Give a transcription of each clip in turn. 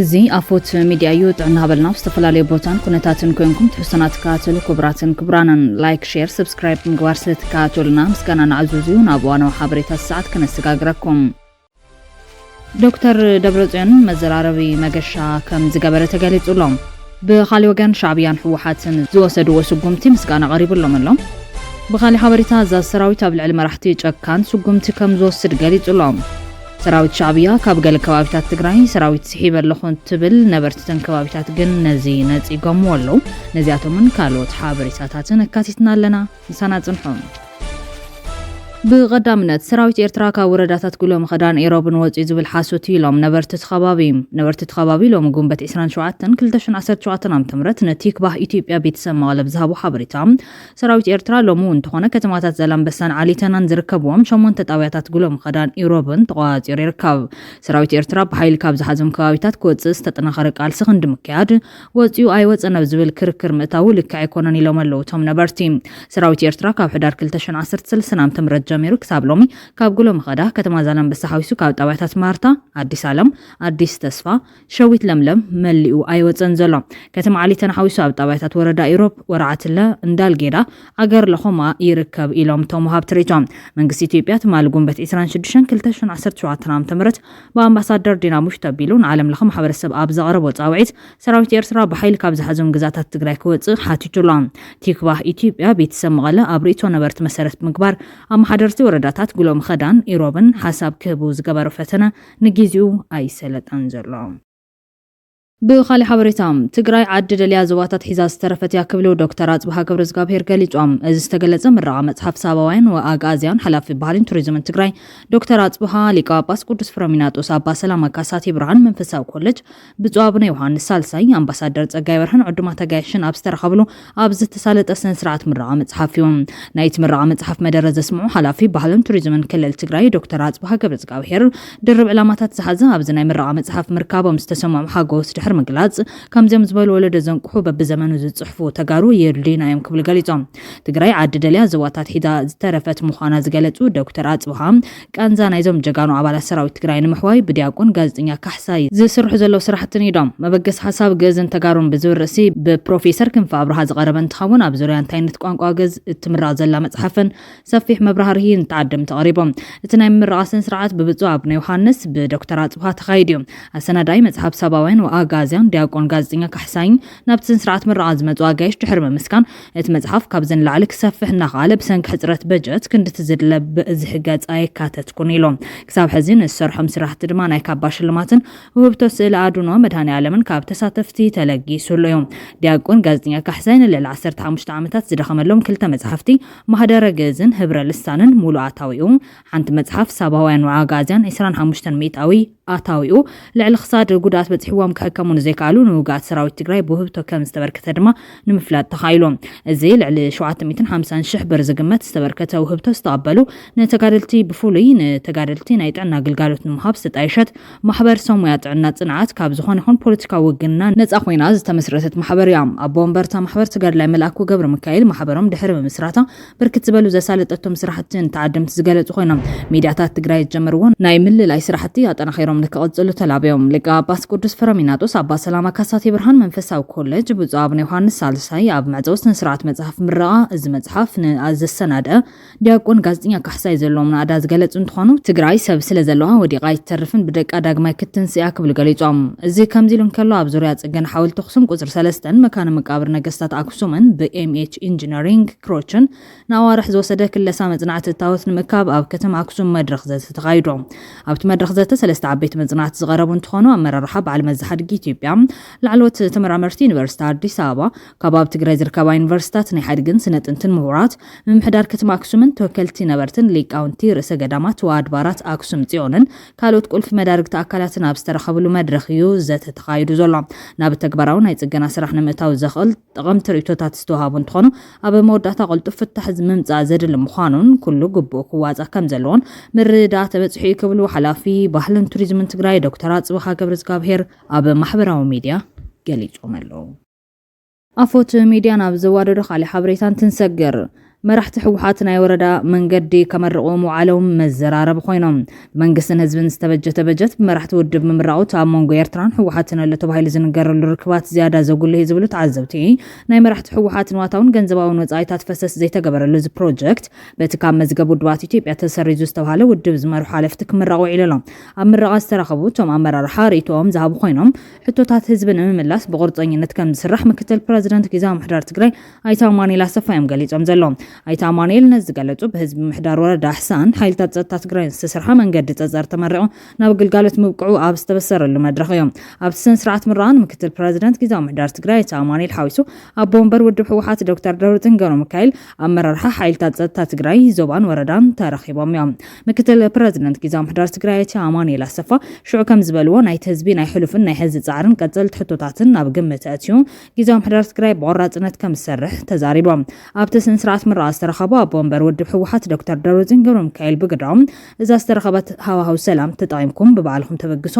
እዚ ኣፎት ሚድያ እዩ። ጥዕና ሃበልና ኣብ ዝተፈላለየ ቦታን ኩነታትን ኮንኩም ትሕዝቶና ትከታተሉ ክቡራትን ክቡራንን፣ ላይክ፣ ሼር፣ ሰብስክራይብ ምግባር ስለ ትከታተሉና ምስጋና ንዓዙዝ እዩ። ናብ እዋናዊ ሓበሬታ ሰዓት ከነሰጋግረኩም። ዶክተር ደብረጽዮን መዘራረቢ መገሻ ከም ዝገበረ ተገሊጹ ኣሎ። ብኻልእ ወገን ሻዕብያን ህወሓትን ዝወሰድዎ ስጉምቲ ምስጋና ቀሪቡሎም ኣሎ። ብኻልእ ሓበሬታ፣ ኣዛዚ ሰራዊት ኣብ ልዕሊ መራሕቲ ጨካን ስጉምቲ ከም ዝወስድ ገሊጹ ኣሎ። ሰራዊት ሻዕብያ ካብ ገለ ከባቢታት ትግራይ ሰራዊት ስሒበ ኣለኹ እንትብል፣ ነበርቲ ተን ከባቢታት ግን ነዚ ነጺጎምዎ ኣለዉ። ነዚኣቶምን ካልኦት ሓበሬታታትን ኣካቲትና ኣለና። ምሳና ጽንሑ። ብቐዳምነት፣ ሰራዊት ኤርትራ ካብ ወረዳታት ጉሎ ምኸዳን ኢሮብን ወጺኡ ዝብል ሓሶት እዩ ኢሎም ነበርቲ እቲ ከባቢ። ነበርቲ እቲ ከባቢ ሎሚ ጉንበት ዕስራን ሸውዓተን ክልተ ሽሕን ዓሰርተ ሸውዓተን ዓመተ ምህረት ንቲክባህ ኢትዮጵያ ቤተሰብ መቐለ ብዝሃቦ ሓበሬታ፣ ሰራዊት ኤርትራ ሎሚ እውን እንተኾነ ከተማታት ዛላምበሳን ዓሊተናን ዝርከብዎም ሸሞንተ ጣብያታት ጉሎ ምኸዳን ኢሮብን ተቆጻጺሩ ይርከብ። ሰራዊት ኤርትራ ብሓይሊ ካብ ዝሓዞም ከባቢታት ክወጽእ ዝተጠናኸረ ቃልሲ ክንዲ ምክያድ፣ ወጺኡ ኣይወጸን ኣብ ዝብል ክርክር ምእታዉ ልክዕ ኣይኮነን ኢሎም ኣለዉ እቶም ነበርቲ። ሰራዊት ኤርትራ ካብ ሕዳር ክልተ ሽሕን ዓሰርተ ሰለስተን ዓመተ ምህረት ጀሚሩ ክሳብ ሎሚ ካብ ጉሎ ምኸዳ ከተማ ዛላምበሳ ሓዊሱ ካብ ጣብያታት ማርታ፣ ኣዲስ ኣለም፣ ኣዲስ ተስፋ፣ ሸዊት ለምለም መሊኡ ኣይወጸን ዘሎ። ከተማ ዓሊተን ሓዊሱ ኣብ ጣብያታት ወረዳ ኢሮብ፣ ወርዓትለ፣ እንዳልጌዳ፣ ዓገር ለኾማ ይርከብ ኢሎም እቶም ወሃብቲ ርእይቶ። መንግስቲ ኢትዮጵያ ትማሊ ጉንበት ዕስራን ሽዱሽተን ክልተ ሽሕን ዓሰርተ ሸውዓተን ዓመተ ምህረት ብኣምባሳደር ዲና ሙፍቲ ኣቢሉ ንዓለም ለኸ ማሕበረሰብ ኣብ ዘቕረቦ ጻውዒት፣ ሰራዊት ኤርትራ ብሓይሊ ካብ ዝሓዞም ግዛታት ትግራይ ክወጽእ ሓቲቱ ኣሎ። ቲክባህ ኢትዮጵያ ቤተሰብ መቐለ ኣብ ርእይቶ ነበርቲ መሰረት ብምግባር፣ ኣመሓደርቲ ወረዳታት ጉሎ ምኸዳን ኢሮብን ሓሳብ ክህቡ ዝገበሮ ፈተነ ንግዜኡ ኣይሰለጠን ዘሎ። ብኻልእ ሓበሬታ፣ ትግራይ ዓዲ ደልያ ዞባታት ሒዛ ዝተረፈት እያ ክብሉ ዶክተር ኣጽብሃ ገብረዝጋብሄር ገሊጾም። እዚ ዝተገለጸ ምረቓ መጽሓፍ ሳባውያን ወኣግኣዝያን ሓላፊ ባህልን ቱሪዝምን ትግራይ ዶክተር ኣጽብሃ፣ ሊቀ ጳጳስ ቅዱስ ፍረሚናጦስ ኣባ ሰላማ ካሳቴ ብርሃን መንፈሳዊ ኮሌጅ፣ ብፁዕ ኣቡነ ዮሃንስ ሳልሳይ፣ ኣምባሳደር ጸጋይ በርሀን ዕዱማት ኣጋይሽን ኣብ ዝተረኸብሉ ኣብ ዝተሳለጠ ስነ ስርዓት ምረቓ መጽሓፍ እዩ። ናይቲ ምረቓ መጽሓፍ መደረ ዘስምዑ ሓላፊ ባህልን ቱሪዝምን ክልል ትግራይ ዶክተር ኣጽብሃ ገብረዝጋብሄር፣ ድርብ ዕላማታት ዝሓዘ ኣብዚ ናይ ምረቓ መጽሓፍ ምርካቦም ዝተሰምዖም ሓጎስ ድሕሪ ምግላጽ፣ ከምዚኦም ዝበሉ ወለዶ ዘንቅሑ በብዘመኑ ዝጽሕፉ ተጋሩ የድልዩና እዮም ክብሉ ገሊጾም። ትግራይ ዓዲ ደልያ ዞባታት ሒዛ ዝተረፈት ምዃና ዝገለጹ ዶክተር ኣጽብሃ፣ ቃንዛ ናይዞም ጀጋኑ ኣባላት ሰራዊት ትግራይ ንምሕዋይ ብዲያቆን ጋዜጠኛ ካሕሳይ ዝስርሑ ዘለዉ ስራሕትን ኢዶም። መበገሲ ሓሳብ ግእዝን ተጋሩን ብዝብል ርእሲ ብፕሮፌሰር ክንፈ ኣብርሃ ዝቐረበ እንትኸውን፣ ኣብ ዙርያ እንታይነት ቋንቋ ግእዝ እትምረቕ ዘላ መጽሓፍን ሰፊሕ መብራህርሂ ንተዓደምቲ ቀሪቦም። እቲ ናይ ምምረቓ ስነ ስርዓት ብብፁዕ ኣቡነ ዮሃንስ ብዶክተር ኣጽብሃ ተኻይዱ እዩ። ኣሰናዳኢ መጽሓፍ ሳባውያን ወኣጋዝያን ዲያቆን ጋዜጠኛ ካሕሳይን ናብቲ ስነ ስርዓት ምረቓ ዝመጹ ኣጋይሽ ድሕሪ ምምስጋን፣ እቲ መጽሓፍ ካብዚ ንላዕሊ ክሰፍሕ እናኸኣለ ብሰንኪ ሕጽረት በጀት ክንድቲ ዝድለ ብእዝሒ ገጽ ኣየካተትኩን ኢሉ። ክሳብ ሕዚ ንዝሰርሖም ስራሕቲ ድማ ናይ ካባ ሽልማትን ውህብቶ ስእሊ ኣድኖ መድሃኔ ዓለምን ካብ ተሳተፍቲ ተለጊሱሉ እዩ። ዲያቆን ጋዜጠኛ ካሕሳይ ንልዕሊ ዓሰርተ ሓሙሽተ ዓመታት ዝደኸመሎም ክልተ መጽሓፍቲ ማህደረ ግእዝን ህብረ ልሳንን ሙሉእ ኣታዊኡ፣ ሓንቲ መጽሓፍ ሳባውያን ወኣጋዝያን ዕስራን ሓሙሽተን ሚእታዊ ኣታዊኡ፣ ልዕሊ ክሳድ ጉድኣት በጺሕዎም ክሕከሙ ንዘይከኣሉ ንውግኣት ሰራዊት ትግራይ ብውህብቶ ከም ዝተበርከተ ድማ ንምፍላጥ ተኻኢሉ። እዚ ልዕሊ ሸውዓተ ሚእትን ሓምሳን ሽሕ ብር ዝግመት ዝተበርከተ ውህብቶ ዝተቐበሉ ንተጋደልቲ፣ ብፍሉይ ንተጋደልቲ ናይ ጥዕና ግልጋሎት ንምሃብ ዝተጣየሸት ማሕበር ሰሙያ ጥዕና ጽንዓት ካብ ዝኾነ ይኹን ፖለቲካዊ ውግንና ነጻ ኮይና ዝተመስረተት ማሕበር እያ። ኣቦ ወንበርታ ማሕበር ተጋድላይ መልኣኩ ገብረ ሚካኤል፣ ማሕበሮም ድሕሪ ምምስራታ ብርክት ዝበሉ ዘሳለጠቶም ስራሕቲ ንተዓደምቲ ዝገለጹ ኮይኖም፣ ሚድያታት ትግራይ ዝጀመርዎ ናይ ምልላይ ስራሕቲ ኣጠናኺሮም ንክቕጽሉ ተላብዮም። ሊቀ ጳጳስ ቅዱስ ፍረሚናጦስ ኣባ ሰላማ ካሳቴ ብርሃን መንፈሳዊ ኮሌጅ ብፁዕ ኣቡነ ዮሃንስ ሳልሳይ ኣብ መዕጸዊ ስነ ስርዓት መጽሓፍ ምረቓ፣ እዚ መጽሓፍ ንዘሰናድአ ዲያቆን ጋዜጠኛ ካሕሳይ ዘለዎም ናእዳ ዝገለጹ እንትኾኑ፣ ትግራይ ሰብ ስለ ዘለዋ ወዲቓ ኣይትተርፍን፣ ብደቃ ዳግማይ ክትትንስእ እያ ክብሉ ገሊጾም። እዚ ከምዚ ኢሉ እንከሎ፣ ኣብ ዙርያ ጽገና ሓወልቲ ኣኽሱም ቁጽሪ ሰለስተን መካነ መቃብር ነገስታት ኣክሱምን ብ ኤም ኤች ኢንጂነሪንግ ክሮችን ንኣዋርሕ ዝወሰደ ክለሳ መጽናዕቲ እታወት ንምእካብ ኣብ ከተማ ኣክሱም መድረኽ ዘተ ተኻይዱ። ኣብቲ መድረኽ ዘተ ሰለስተ ዓበይቲ መጽናዕቲ ዝቐረቡ እንትኾኑ፣ ኣመራርሓ በዓል መዚ ሓድጊ ኢትዮጵያ፣ ላዕለዎት ተመራመርቲ ዩኒቨርሲቲ ኣዲስ ኣበባ፣ ካብ ኣብ ትግራይ ዝርከባ ዩኒቨርሲታት ናይ ሓድግን ስነ ጥንትን ምሁራት፣ ምምሕዳር ከተማ ኣክሱምን ተወከልቲ ነበርትን ሊቃውንቲ ርእሰ ገዳማት ወኣድባራት ኣክሱም ጽዮንን ካልኦት ቁልፊ መዳርግቲ ኣካላትን ኣብ ዝተረኸብሉ መድረኽ እዩ ዘተ ተኻይዱ ዘሎ። ናብ ተግባራዊ ናይ ጽገና ስራሕ ንምእታው ዘኽእል ጠቐምቲ ርእይቶታት ዝተዋሃቡ እንትኾኑ፣ ኣብ መወዳእታ ቅልጡፍ ፍታሕ ምምጻእ ዘድሊ ምዃኑን ኩሉ ግቡእ ክዋጻእ ከም ዘለዎን ምርዳእ ተበጺሑ እዩ ክብሉ ሓላፊ ባህልን ቱሪዝምን ትግራይ ዶክተር ኣጽብሃ ገብረዝጋብሄር ኣብ ማሕበራዊ ሚድያ ገሊጾም ኣለዉ። ኣፎት ሚድያ ናብ ዘዋደዶ ካልእ ሓበሬታ እንትንሰግር፣ መራሕቲ ህወሓት ናይ ወረዳ መንገዲ ከመርቑ ምውዓሎም መዘራረቢ ኮይኖም። ብመንግስትን ህዝብን ዝተበጀተ በጀት ብመራሕቲ ውድብ ምምራቑ፣ እቲ ኣብ መንጎ ኤርትራን ህወሓትን ኣሎ ተባሂሉ ዝንገረሉ ርክባት ዝያዳ ዘጉልህ እዩ ዝብሉ ተዓዘብቲ፣ ናይ መራሕቲ ህወሓት ንዋታውን ገንዘባውን ወጻኢታት ፈሰስ ዘይተገበረሉ እዚ ፕሮጀክት በቲ ካብ መዝገብ ውድባት ኢትዮጵያ ተሰሪዙ ዝተባሃለ ውድብ ዝመርሑ ሓለፍቲ ክምረቑ ውዒሉ ኣሎ። ኣብ ምረቓ ዝተረኸቡ እቶም ኣመራርሓ ርእይቶኦም ዝሃቡ ኮይኖም፣ ሕቶታት ህዝቢ ንምምላስ ብቑርፀኝነት ከም ዝስራሕ ምክትል ፕረዚደንት ግዝያዊ ምምሕዳር ትግራይ ኣይተ ኣማኑኤል ኣሰፋ እዮም ገሊጾም ዘለዉ። ኣይተ ኣማኑኤል ነዚ ዝገለጹ፣ ብህዝቢ ምምሕዳር ወረዳ ኣሕሳን ሓይልታት ጸጥታ ትግራይን ዝተሰርሐ መንገዲ ጸጸር ተመሪቑ ናብ ግልጋሎት ምብቅዑ ኣብ ዝተበሰረሉ መድረኽ እዮም። ኣብቲ ስነ ስርዓት ምረቓ ንምክትል ፕረዚደንት ግዝያዊ ምምሕዳር ትግራይ ኣይተ ኣማኑኤል ሓዊሱ፣ ኣቦ ወንበር ውድብ ህወሓት ዶክተር ደብረጽዮን ገብረሚካኤል፣ ኣመራርሓ ሓይልታት ጸጥታ ትግራይ ዞባን ወረዳን ተረኺቦም እዮም። ምክትል ፕረዚደንት ግዝያዊ ምምሕዳር ትግራይ ኣይተ ኣማኑኤል ኣሰፋ ሽዑ ከም ዝበልዎ፣ ናይቲ ህዝቢ ናይ ሕሉፍን ናይ ሕዚ ጻዕርን ቀጸልቲ ሕቶታትን ናብ ግምት ኣእትዩ፣ ግዝያዊ ምምሕዳር ትግራይ ብቆራጽነት ከም ዝሰርሕ ተዛሪቦም። ኣብቲ ስነ ስርዓት ምረቓ ዝተረኸቡ ኣቦ ወንበር ውድብ ህወሓት ዶክተር ደብረጽዮን ገብረሚካኤል ብግደኦም፣ እዛ ዝተረኸበት ሃዋህው ሰላም ተጠቒምኩም ብባዕልኹም ተበግሶ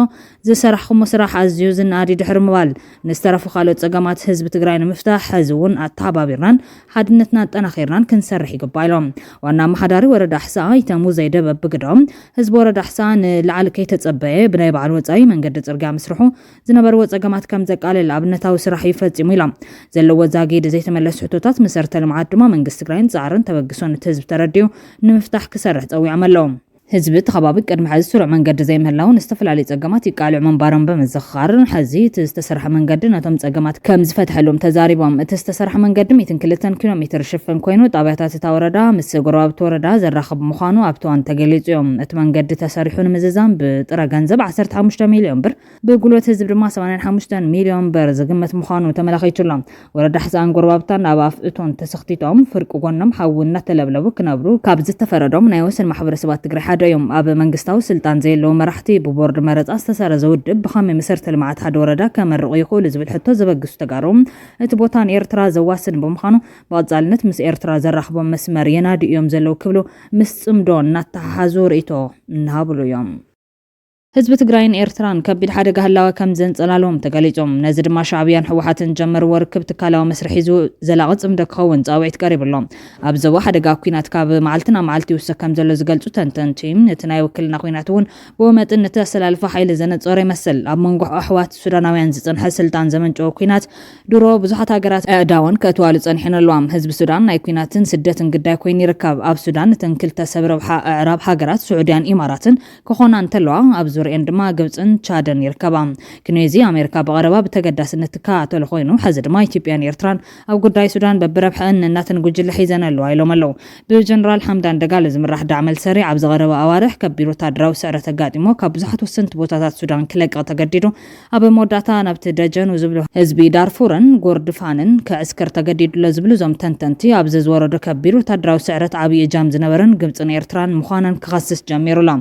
ዝሰራሕኹሞ ስራሕ ኣዝዩ ዝነኣድ እዩ ድሕሪ ምባል፣ ንዝተረፉ ካልኦት ጸገማት ህዝቢ ትግራይ ንምፍታሕ ሕዚ እውን ኣተሓባቢርናን ሓድነትና ኣጠናኺርናን ክንሰርሕ ይግባእ ኢሎም። ዋና ኣመሓዳሪ ወረዳ ኣሕሳ ኣይተ ሙዘይ ደበብ ብግደኦም፣ ህዝቢ ወረዳ ኣሕሳ ንላዕሊ ከይተጸበየ ብናይ ባዕሉ ወጻኢ መንገዲ ጽርግያ ምስርሑ ዝነበርዎ ጸገማት ከም ዘቃልል ኣብነታዊ ስራሕ እዩ ፈጺሙ ኢሎም። ዘለዎ ዛጊድ ዘይተመለሱ ሕቶታት መሰረተ ልምዓት ድማ መንግስቲ ትግራይን ጻዕርን ተበግሶ ነቲ ህዝቢ ተረዲኡ ንምፍታሕ ክሰርሕ ጸዊዖም ኣለዉ። ህዝቢ እቲ ከባቢ ቅድሚ ሕዚ ስሩዕ መንገዲ ዘይምህላውን ዝተፈላለዩ ጸገማት ይቃልዑ ምንባሮም ብምዝኽኻር፣ ሕዚ እቲ ዝተሰርሐ መንገዲ ነቶም ጸገማት ከም ዝፈትሐሎም ተዛሪቦም። እቲ ዝተሰርሐ መንገዲ ሚእትን ክልተን ኪሎ ሜትር ሽፍን ኮይኑ፣ ጣብያታት እታ ወረዳ ምስ ጎረባብቲ ወረዳ ዘራኽብ ምዃኑ ኣብቲ እዋን ተገሊጹ እዮም። እቲ መንገዲ ተሰሪሑ ንምዝዛም ብጥረ ገንዘብ ዓሰርተ ሓሙሽተ ሚልዮን ብር፣ ብጉልበት ህዝቢ ድማ ሰማንያን ሓሙሽተን ሚልዮን ብር ዝግመት ምዃኑ ተመላኺቱ ኣሎ። ወረዳ ሕፃን ጎረባብታን ኣብ ኣፍ እቶን ተሰኽቲቶም፣ ፍርቂ ጎኖም ሓዊ እናተለብለቡ ክነብሩ ካብ ዝተፈረዶም ናይ ወሰን ማሕበረሰባት ትግራይ ሓደ እዮም። ኣብ መንግስታዊ ስልጣን ዘየለዉ መራሕቲ ብቦርድ መረፃ ዝተሰረዘ ውድብ ብኸመይ መሰረተ ልምዓት ሓደ ወረዳ ከመርቑ ይኽእሉ ዝብል ሕቶ ዘበግሱ ተጋሩ፣ እቲ ቦታ ንኤርትራ ዘዋስን ብምዃኑ ብቐፃልነት ምስ ኤርትራ ዘራኽቦም መስመር የናዲ እዮም ዘለዉ ክብሉ ምስ ፅምዶ እናተሓሓዙ ርእይቶ እናሃብሉ እዮም። ህዝቢ ትግራይን ኤርትራን ከቢድ ሓደጋ ህላወ ከም ዘንጸላልዎም ተገሊጹ። ነዚ ድማ ሻዕብያን ህወሓትን ጀመርዎ ርክብ ትካላዊ መስርሕ ሒዙ ዘላቒ ጽምዶ ክኸውን ጻውዒት ቀሪቡ ኣሎ። ኣብ ዞባ ሓደጋ ኲናት ካብ መዓልቲ ናብ መዓልቲ ይውስኽ ከም ዘሎ ዝገልጹ ተንተንቲ፣ እቲ ናይ ውክልና ኲናት እውን ብኡ መጠን ነቲ ኣሰላልፋ ሓይሊ ዘነጸረ ይመስል። ኣብ መንጎ ኣሕዋት ሱዳናውያን ዝጸንሐ ስልጣን ዘመንጨወ ኲናት ድሮ ብዙሓት ሃገራት ኣእዳወን ከእትዋሉ ጸኒሐን ኣለዋ። ህዝቢ ሱዳን ናይ ኲናትን ስደትን ግዳይ ኮይኑ ይርከብ። ኣብ ሱዳን እተን ክልተ ሰብ ረብሓ ኣዕራብ ሃገራት ስዑድያን ኢማራትን ክኾና እንተለዋ፣ ኣብ ዙርየን ድማ ግብጽን ቻድን ይርከባ። ክንዮ እዚ ኣሜሪካ ብቐረባ ብተገዳስነት ትከታተሎ ኮይኑ፣ ሕዚ ድማ ኢትዮጵያን ኤርትራን ኣብ ጉዳይ ሱዳን በብረብሐአን ነናተን ጉጅለ ሒዘን ኣለዋ ኢሎም ኣለዉ። ብጀነራል ሓምዳን ደጋሎ ዝምራሕ ዳዕመል ሰሪዕ ኣብ ዝቐረበ ኣዋርሕ ከቢድ ወታደራዊ ስዕረት ኣጋጢሞ ካብ ብዙሓት ወሰንቲ ቦታታት ሱዳን ክለቅቕ ተገዲዱ። ኣብ መወዳእታ ናብቲ ደጀኑ ዝብሎ ህዝቢ ዳርፉርን ጎርድፋንን ክዕስክር ተገዲዱ ኣሎ ዝብሉ እዞም ተንተንቲ፣ ኣብዚ ዝወረዶ ከቢድ ወታደራዊ ስዕረት ዓብዪ እጃም ዝነበረን ግብጽን ኤርትራን ምዃነን ክኸስስ ጀሚሩ ኣሎ።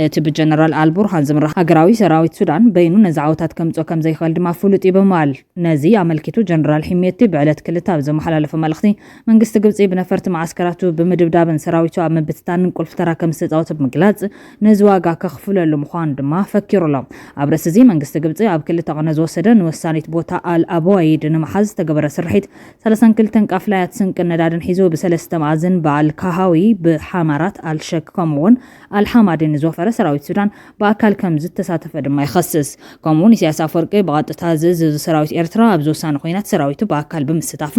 እቲ ብጀነራል ኣልቡርሃን ዝምራሕ ሃገራዊ ሰራዊት ሱዳን በይኑ ነዚ ዓወታት ከምጽኦ ከም ዘይኽእል ድማ ፍሉጥ እዩ ብምባል፣ ነዚ ኣመልኪቱ ጀነራል ሒሜቲ ብዕለት ክልተ ኣብ ዘመሓላለፎ መልእኽቲ፣ መንግስቲ ግብጺ ብነፈርቲ መዓስከራቱ ብምድብዳብን ሰራዊቱ ኣብ ምብትታንን ቁልፊ ተራ ከም ዝተጻወተ ብምግላጽ፣ ነዚ ዋጋ ከኽፍለሉ ምዃኑ ድማ ፈኪሩ ኣሎ። ኣብ ርእሲ እዚ መንግስቲ ግብጺ ኣብ ክልተ ቅነ ዝወሰደ ንወሳኒት ቦታ ኣል ኣበዋይድ ንምሓዝ ዝተገበረ ስርሒት ሰላሳን ክልተን ቃፍላያት ስንቅን ነዳድን ሒዙ ብሰለስተ መኣዝን ብኣል ካሃዊ፣ ብሓማራት፣ ኣልሸክ ከምኡ እውን ኣልሓማዲ ንዝወፈረ ሰራዊት ሱዳን ብኣካል ከም ዝተሳተፈ ድማ ይኸስስ። ከምኡ እውን ኢሳያስ ኣፈወርቂ ብቐጥታ ዝእዝዙ ሰራዊት ኤርትራ ኣብዚ ወሳኒ ኲናት ሰራዊቱ ብኣካል ብምስታፍ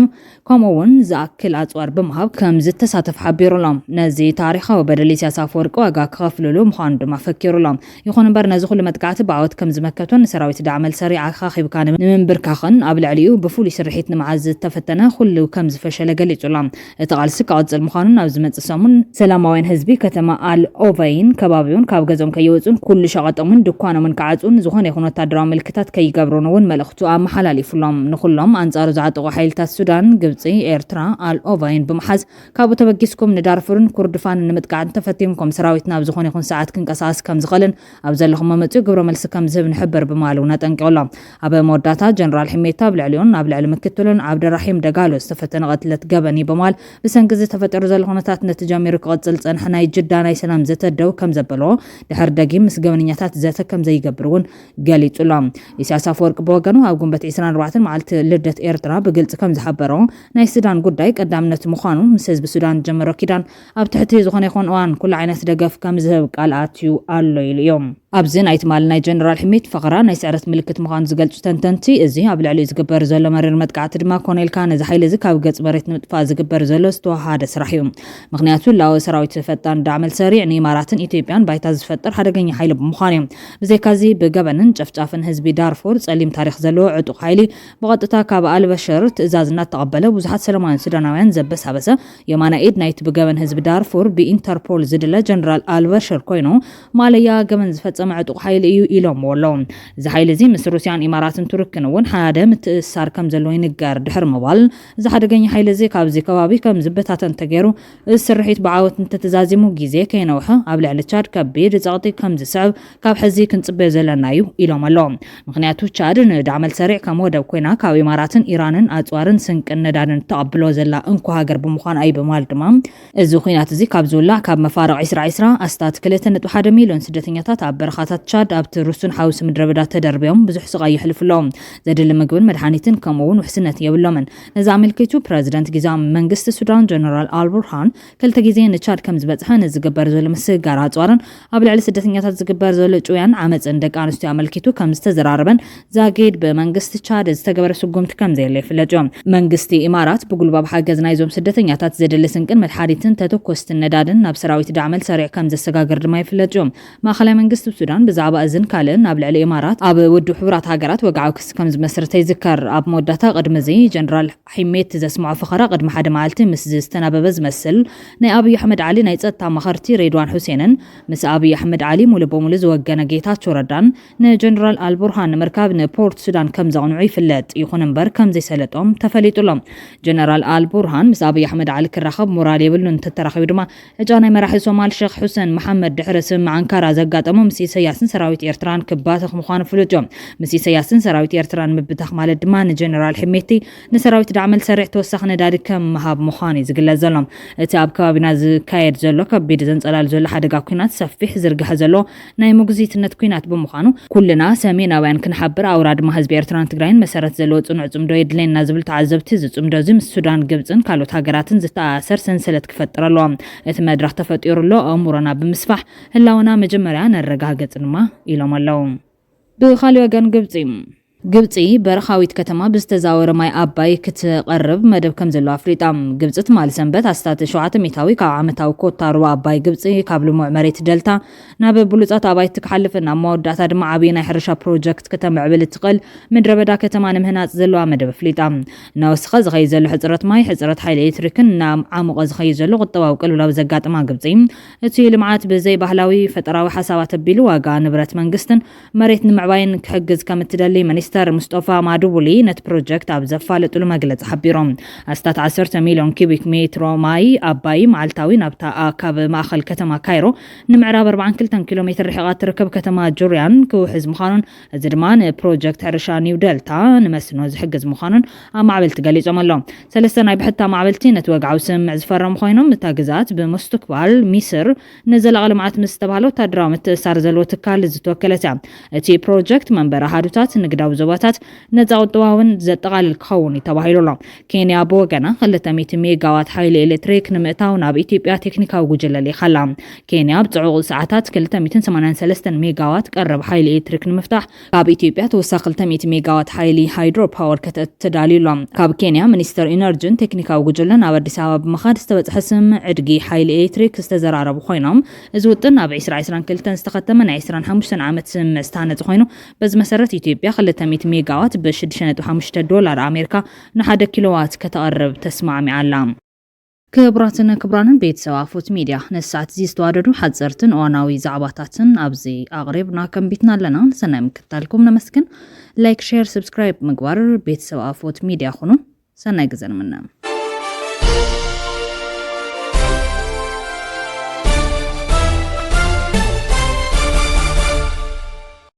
ከምኡ እውን ዝኣክል ኣጽዋር ብምሃብ ከም ዝተሳተፍ ሓቢሩ ኣሎ። ነዚ ታሪኻዊ በደል ኢሳያስ ኣፈወርቂ ዋጋ ክኸፍልሉ ምዃኑ ድማ ፈኪሩ ኣሎ። ይኹን እምበር ነዚ ኩሉ መጥቃዕቲ ብዓወት ከም ዝመከቶን ንሰራዊት ዳዕመል ሰሪዕ ኣኻኺብካ ንምንብርካኽን ኣብ ልዕሊኡ ብፍሉይ ስርሒት ንምዓዝ ዝተፈተነ ኩሉ ከም ዝፈሸለ ገሊጹ ኣሎ። እቲ ቃልሲ ክቕጽል ምዃኑን ኣብ ዝመጽእ ሰሙን ሰላማውያን ህዝቢ ከተማ ኣል ኦቨይን ከባቢውን ካብ ገዝኦም ከይወጹን ኩሉ ሸቐጦምን ድኳኖምን ክዓጹን ዝኾነ ይኹን ወታደራዊ ምልክታት ከይገብሩን እውን መልእኽቱ ኣመሓላሊፉሎም። ንኹሎም ኣንጻሩ ዝዓጠቑ ሓይልታት ሱዳን፣ ግብጺ፣ ኤርትራ፣ ኣል ኦቨይን ብምሓዝ ካብኡ ተበጊስኩም ንዳርፉርን ኩርድፋንን ንምጥቃዕ እንተፈቲንኩም ሰራዊትና ኣብ ዝኾነ ይኹን ሰዓት ክንቀሳቐስ ከም ዝኽእልን ኣብ ዘለኹሞ መጺኡ ግብረ መልሲ ከም ዝህብ ንሕብር ብምባል እውን ኣጠንቂቑ ኣሎ። ኣብ መወዳእታ ጀነራል ሒሜታ ኣብ ልዕሊኡን ኣብ ልዕሊ ምክትሉን ዓብደራሒም ደጋሎ ዝተፈተነ ቅትለት ገበን እዩ ብምባል ብሰንኪ እዚ ተፈጢሩ ዘሎ ኩነታት ነቲ ጀሚሩ ክቕጽል ዝጸንሐ ናይ ጅዳ ናይ ሰላም ዘተ ደው ከም ዘበሎ ድሕሪ ደጊም ምስ ገበነኛታት ምሕታት ዘተ ከም ዘይገብር እውን ገሊጹ ኣሎ። ኢሳያስ ኣፈወርቂ ብወገኑ ኣብ ግንቦት ዕስራን ኣርባዕተን መዓልቲ ልደት ኤርትራ ብግልጺ ከም ዝሓበሮ ናይ ሱዳን ጉዳይ ቀዳምነት ምዃኑ ምስ ህዝቢ ሱዳን ዝጀመሮ ኪዳን ኣብ ትሕቲ ዝኾነ ይኹን እዋን ኩሉ ዓይነት ደገፍ ከም ዝህብ ቃል ኣትዩ ኣሎ ኢሉ እዩ። ኣብዚ ናይ ትማሊ ናይ ጀነራል ሕሜት ፈኸራ ናይ ስዕረት ምልክት ምዃኑ ዝገልጹ ተንተንቲ፣ እዚ ኣብ ልዕሊኡ ዝግበር ዘሎ መሪር መጥቃዕቲ ድማ ኮነ ኢልካ ነዚ ሓይሊ እዚ ካብ ገጽ መሬት ንምጥፋእ ዝግበር ዘሎ ዝተወሃደ ስራሕ እዩ። ምኽንያቱ ህላወ ሰራዊት ፈጣን ዳዕመል ሰሪዕ ንኢማራትን ኢትዮጵያን ባይታ ዝፈጥር ሓደገኛ ሓይሊ ብምዃኑ እዩ። ብዘይካዚ ብገበንን ጨፍጫፍን ህዝቢ ዳርፉር ጸሊም ታሪኽ ዘለዎ ዕጡቕ ሓይሊ ብቐጥታ ካብ ኣልበሽር ትእዛዝ እናተቐበለ ብዙሓት ሰላማውያን ሱዳናውያን ዘበሳበሰ የማናይ ኢድ ናይቲ ብገበን ህዝቢ ዳርፉር ብኢንተርፖል ዝድለ ጀነራል ኣልበሽር ኮይኑ ማለያ ገበን ዝፈጸመ ዕጡቕ ሓይሊ እዩ ኢሎምዎ ኣለዉ። እዚ ሓይሊ እዚ ምስ ሩስያን ኢማራትን ቱርክን እውን ሓደ ምትእስሳር ከም ዘለዎ ይንገር። ድሕሪ ምባል እዚ ሓደገኛ ሓይሊ እዚ ካብዚ ከባቢ ከም ዝበታተን ተገይሩ እዚ ስርሒት ብዓወት እንተተዛዚሙ ግዜ ከይነውሐ ኣብ ልዕሊ ቻድ ከቢድ ጸቕጢ ከም ዝስዕብ ካብ ሕዚ ክንጽበዮ ዘለና እዩ ኢሎም ኣለዉ። ምኽንያቱ ቻድ ንዳዕመል ሰሪዕ ከም ወደብ ኮይና ካብ ኢማራትን ኢራንን ኣጽዋርን ስንቅን ነዳድን ተቐብሎ ዘላ እንኮ ሃገር ብምዃን እዩ ብምባል ድማ እዚ ኲናት እዚ ካብ ዝውላዕ ካብ መፋርቕ ዕስራ ዕስራ ኣስታት ክልተ ነጥቢ ሓደ ሚልዮን ስደተኛታት ኣብ በረኻታት ቻድ ኣብቲ ርሱን ሓውሲ ምድረ በዳ ተደርብዮም ብዙሕ ስቓይ የሕልፉ ኣለዉ። ዘድሊ ምግብን መድሓኒትን ከምኡ እውን ውሕስነት የብሎምን። ነዚ ኣመልኪቱ ፕረዚደንት ጊዛዊ መንግስቲ ሱዳን ጀነራል ኣልቡርሃን ክልተ ግዜ ንቻድ ከም ዝበጽሐ ንዝግበር ዘሎ ምስግጋር ኣጽዋርን ኣብ ልዕሊ ስደተኛታት ዝግበር ዘሎ ጭውያን ዓመፅን ደቂ ኣንስትዮ ኣመልኪቱ ከም ዝተዘራረበን ዛጊድ ብመንግስቲ ቻድ ዝተገበረ ስጉምቲ ከም ዘየለ ይፍለጥ እዩ። መንግስቲ ኢማራት ብጉልባብ ሓገዝ ናይዞም ስደተኛታት ዘድሊ ስንቅን መድሓኒትን ተተኮስትን ነዳድን ናብ ሰራዊት ዳዕመል ሰሪዕ ከም ዘሰጋግር ድማ ይፍለጥ እዩ። ማእኸላይ መንግስቲ ሱዳን ብዛዕባ እዝን ካልእን ኣብ ልዕሊ ኢማራት ኣብ ውድብ ሕቡራት ሃገራት ወግዓዊ ክሲ ከም ዝመስርተ ይዝከር። ኣብ መወዳእታ ቅድሚ እዚ ጀነራል ሒሜት ዘስምዖ ፈኸራ ቅድሚ ሓደ መዓልቲ ምስ ዝተናበበ ዝመስል ናይ ኣብይ ኣሕመድ ዓሊ ናይ ጸጥታ ኣማኸርቲ ሬድዋን ሑሴንን ምስ ኣብይ ኣሕመድ ዓሊ ሙሉ በሙሉ ዝወገነ ጌታቸው ረዳን ንጀነራል ኣልቡርሃን ንምርካብ ንፖርት ሱዳን ከም ዘቕንዑ ይፍለጥ። ይኹን እምበር ከም ዘይሰለጦም ተፈሊጡ ኣሎ። ጀነራል ኣልቡርሃን ምስ ኣብይ ኣሕመድ ዓሊ ክራኸብ ሞራል የብሉን፣ እንተተራኺቡ ድማ ዕጫ ናይ መራሒ ሶማል ሸኽ ሑሰን መሓመድ ድሕሪ ስምምዕ ኣንካራ ዘጋጠሞ ምስ ኢሰያስን ሰራዊት ኤርትራን ክባተኽ ምዃኑ ፍሉጥ እዩ። ምስ ኢሰያስን ሰራዊት ኤርትራን ምብታኽ ማለት ድማ ንጀነራል ሕሜቲ ንሰራዊት ዳዕመል ሰሪዕ ተወሳኺ ነዳዲ ከም ምሃብ ምዃኑ እዩ ዝግለጽ ዘሎ። እቲ ኣብ ከባቢና ዝካየድ ዘሎ ከቢድ ዘንጸላል ዘሎ ሓደጋ ኲናት ሰፊሕ ዝርግሐ ዘሎ ናይ ምጉዚትነት ኲናት ብምዃኑ ኩልና ሰሜናውያን ክንሓብር ኣውራ ድማ ህዝቢ ኤርትራን ትግራይን መሰረት ዘለዎ ጽኑዕ ጽምዶ የድልየና ዝብል ተዓዘብቲ እዚ ጽምዶ እዚ ምስ ሱዳን ግብጽን ካልኦት ሃገራትን ዝተኣሳሰር ሰንሰለት ክፈጥር ኣለዎ። እቲ መድረኽ ተፈጢሩ ኣሎ፣ ኣእምሮና ብምስፋሕ ህላወና መጀመርያ ነረጋግጽ ድማ ኢሎም ኣለዉ። ብኻልእ ወገን ግብጺ ግብጺ በረኻዊት ከተማ ብዝተዛወረ ማይ ኣባይ ክትቐርብ መደብ ከም ዘለዋ ኣፍሊጣ። ግብጺ ትማሊ ሰንበት ኣስታት ሸውዓተ ሚእታዊ ካብ ዓመታዊ ኮታ ሩባ ኣባይ ግብጺ ካብ ልሙዕ መሬት ደልታ ናብ ብሉጻት ኣባይቲ ክሓልፍን ኣብ መወዳእታ ድማ ዓብዪ ናይ ሕርሻ ፕሮጀክት ከተምዕብል እትኽእል ምድረ በዳ ከተማ ንምህናጽ ዘለዋ መደብ ኣፍሊጣ። እናወሰኸ ዝኸይድ ዘሎ ሕጽረት ማይ፣ ሕጽረት ሓይሊ ኤሌክትሪክን እናዓሞቐ ዝኸይድ ዘሎ ቁጠባዊ ቅልውላው ዘጋጠማ ግብጺ፣ እቲ ልምዓት ብዘይ ባህላዊ ፈጠራዊ ሓሳባት ኣቢሉ ዋጋ ንብረት መንግስትን መሬት ንምዕባይን ክሕግዝ ከም እትደሊ ሚኒስተር ሙስጠፋ ማዱቡሊ ነቲ ፕሮጀክት ኣብ ዘፋለጡሉ መግለጺ ሓቢሮም። ኣስታት ዓሰርተ ሚልዮን ኪቢክ ሜትሮ ማይ ኣባይ መዓልታዊ ናብታ ኣ-፣ ካብ ማእኸል ከተማ ካይሮ ንምዕራብ ኣርባዓን ክልተን ኪሎ ሜትር ርሒቓ እትርከብ ከተማ ጁርያን ክውሕዝ ምዃኑን፣ እዚ ድማ ንፕሮጀክት ሕርሻ ኒው ደልታ ንመስኖ ዝሕግዝ ምዃኑን ኣማዕበልቲ ገሊጾም ኣለዉ። ሰለስተ ናይ ብሕታ ማዕበልቲ ነቲ ወግዓዊ ስምምዕ ዝፈረሙ ኮይኖም፣ እታ ግዝኣት ብሙስቱክባል ሚስር ንዘላቒ ልምዓት ምስ ዝተባህለ ወታደራዊ ምትእስሳር ዘለዎ ትካል ዝተወከለት እያ። እቲ ፕሮጀክት መንበሪ ኣሃዱታት፣ ንግዳዊ ዞባታት፣ ነጻ ቁጠባውን ዘጠቓልል ክኸውን እዩ ተባሂሉ ኣሎ። ኬንያ ብወገና ክልተ ሚእቲ ሜጋዋት ሓይሊ ኤሌክትሪክ ንምእታው ናብ ኢትዮጵያ ቴክኒካዊ ጉጅለ ልኢኻ ኣላ። ኬንያ ኣብ ጽዑቕ ሰዓታት ክልተ ሚእትን ሰማንያን ሰለስተን ሜጋዋት ቀረብ ሓይሊ ኤሌክትሪክ ንምፍታሕ ካብ ኢትዮጵያ ተወሳኺ ክልተ ሚእቲ ሜጋዋት ሓይሊ ሃይድሮ ፓወር ከተእቱ ተዳልዩ ኣሎ። ካብ ኬንያ ሚኒስተር ኢነርጂን ቴክኒካዊ ጉጅለን ኣብ ኣዲስ ኣበባ ብምኻድ ዝተበጽሐ ስምምዕ ዕድጊ ሓይሊ ኤሌክትሪክ ዝተዘራረቡ ኮይኖም፣ እዚ ውጥን ኣብ ዕስራ ዕስራን ክልተን ዝተኸተመ ናይ ዕስራን ሓሙሽተን ዓመት ስምምዕ ዝተሃነጸ ኮይኑ፣ በዚ መሰረት ኢትዮጵያ ክልተ ሚእቲ ሜጋዋት ብ ሽዱሽተ ነጥቢ ሓሙሽተ ዶላር ኣሜሪካ ንሓደ ኪሎዋት ከተቕርብ ተስማዕሚዓ ኣላ። ክቡራትን ክቡራንን ቤተሰብ ኣፎት ሚድያ፣ ነዚ ሰዓት እዚ ዝተዋደዱ ሓፀርትን እዋናዊ ዛዕባታትን ኣብዚ ኣቕሪብና ከንቢትና ኣለና። ንሰናይ ምክትታልኩም ነመስግን። ላይክ፣ ሼር፣ ሰብስክራይብ ምግባር ቤተሰብ ኣፎት ሚድያ ኩኑ። ሰናይ ግዘ ንምነ።